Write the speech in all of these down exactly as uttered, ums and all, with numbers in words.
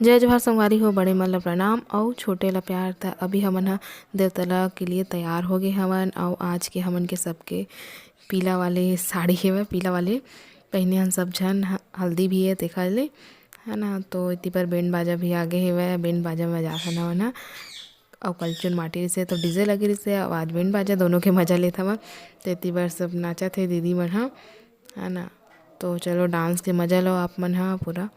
जय जोहार संगवारी हो, बड़े मन ल प्रणाम अउ छोटे ल प्यार। त अभी हमन ह देवतला के लिए तैयार हो गे हवन अउ आज के हमन के सबके पीला वाले साड़ी हेवय, पीला वाले पहिने हन सब झन। ह-, हल्दी भी हे तेखर ले, है ना। तो इति बर बैंड बाजा भी आगे हेवय, बैंड बाजा में जाथन हमन ह। अउ कल चुन माटी रिसे तो डीजे लगे रिसे, अउ आज बैंड बाजा दोनों के मजा लेत हवन। तो इति बर सब नाचत हे दीदी मन ह, है ना। तो चलो डांस के मजा लो आप मन ह पूरा।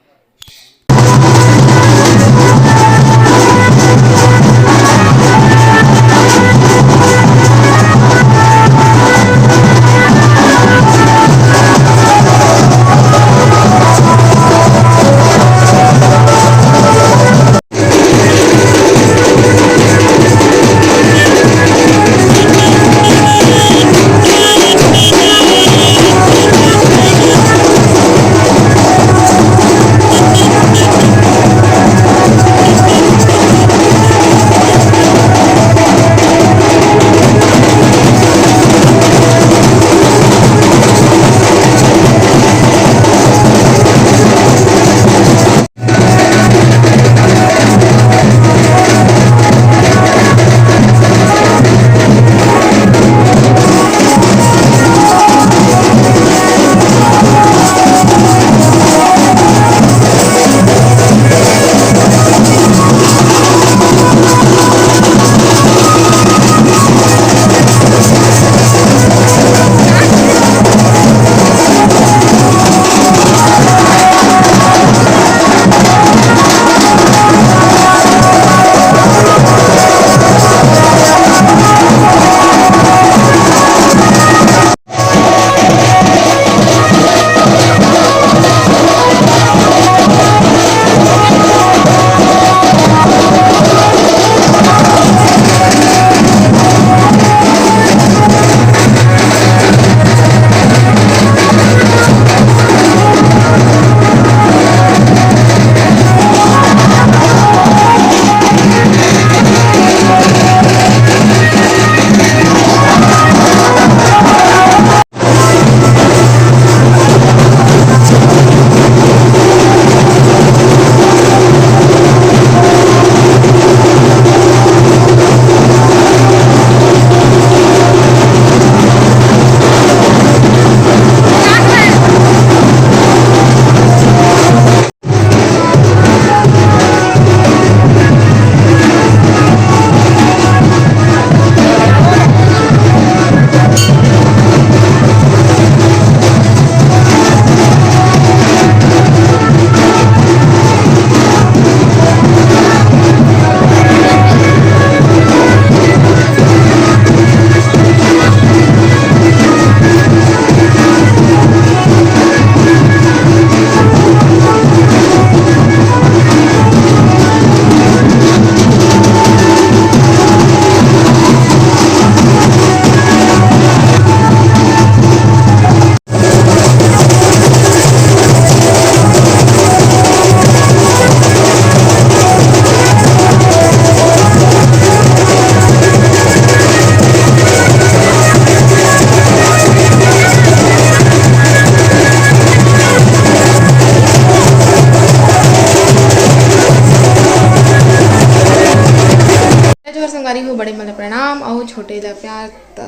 जय जोहार संगवारी हो, बड़े मन ल प्रणाम अउ छोटे ल प्यार। त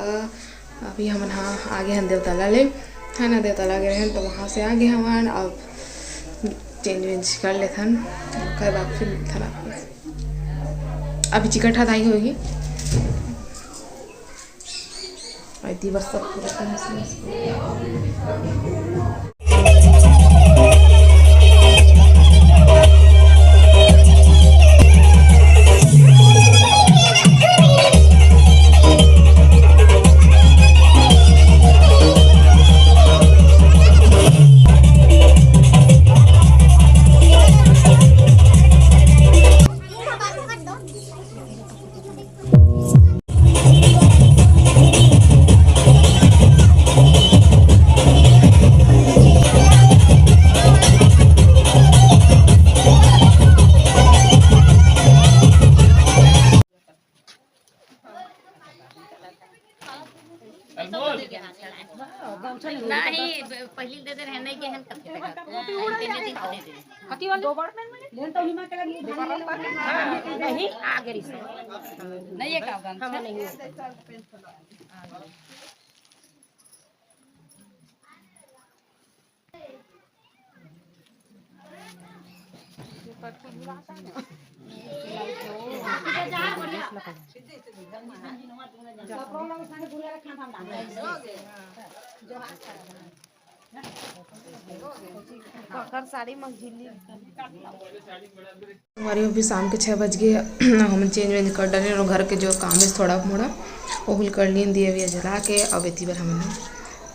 अभी हमन ह आगे हन देवतला ले, है ना। देवतला गे रहन तो वहाँ से आगे हवन। अब चेंज वेंज कर लेथन, ओकर बाद फिर मिलथन आप। अभी चिकट हथाई होगी। अउ दिवस सब पूरा नहीं। पहली दे दे रहे, नहीं के हन कथी तक। हाँ, इतने दिन के दे दे। कथी वाले? नहीं, आगे रिश्ता। नहीं, ये का गमछा? नहीं। संगवारी हो, अभी शाम के छः बज गए। हमन चेंज वेंज कर डाले और घर के जो काम है थोड़ा मोड़ा, ओहुल कर लीन, दिया विया जला के। अब एती बर हमन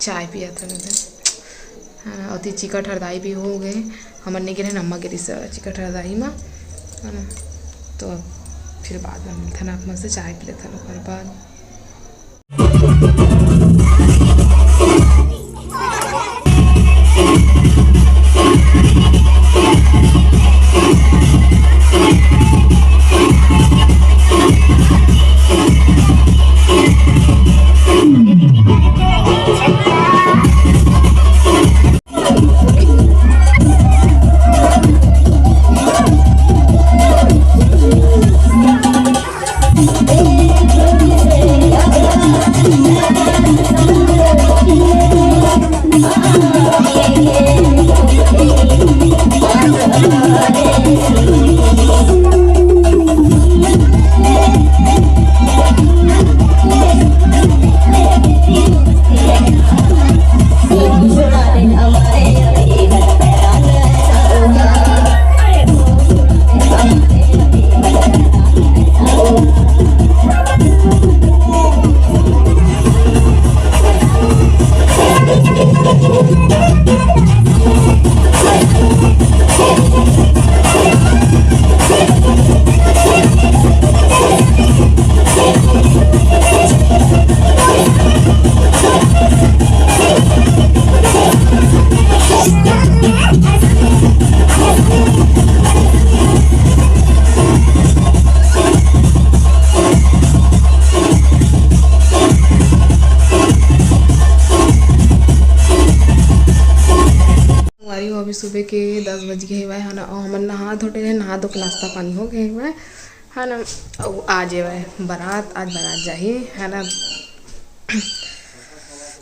चाय पिया था ना। हाँ, अति चिकट हरदाई भी हो गए। हमन नहीं गिरे, अम्मा गिरी स चिकट हरदाई मा, है ना। तो अब फिर बाद में मिलथन आप मन से, चाय पी लेथन ओकर बाद। संगवारी हो, अभी सुबह के दस बज गए हवय, है ना। अउ हमन नहा धो डरे, नहा धो के नाश्ता पानी हो गए हवय, है ना। अउ आज हवय बारात, आज बारात जाही, है ना।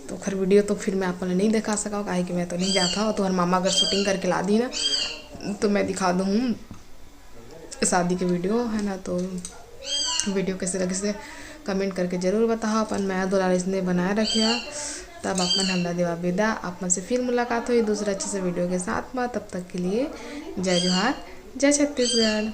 तो ओखर वीडियो तो फिर मैं आप मन ल नहीं दिखा सकव, काहे कि मैं तो नहीं जात हव। तो हर मामा अगर शूटिंग करके ला दी ना, तो मैं दिखा दूँ शादी के वीडियो, है ना। तो वीडियो कैसे लगिस कमेंट करके जरूर बताओ। अपन मया दुलार इसने बनाए रखिया। तब आप मन हमला देवा विदा। आप मन से फिर मुलाकात होही दूसरा अच्छे से वीडियो के साथ में। तब तक के लिए जय जोहार, जय छत्तीसगढ़।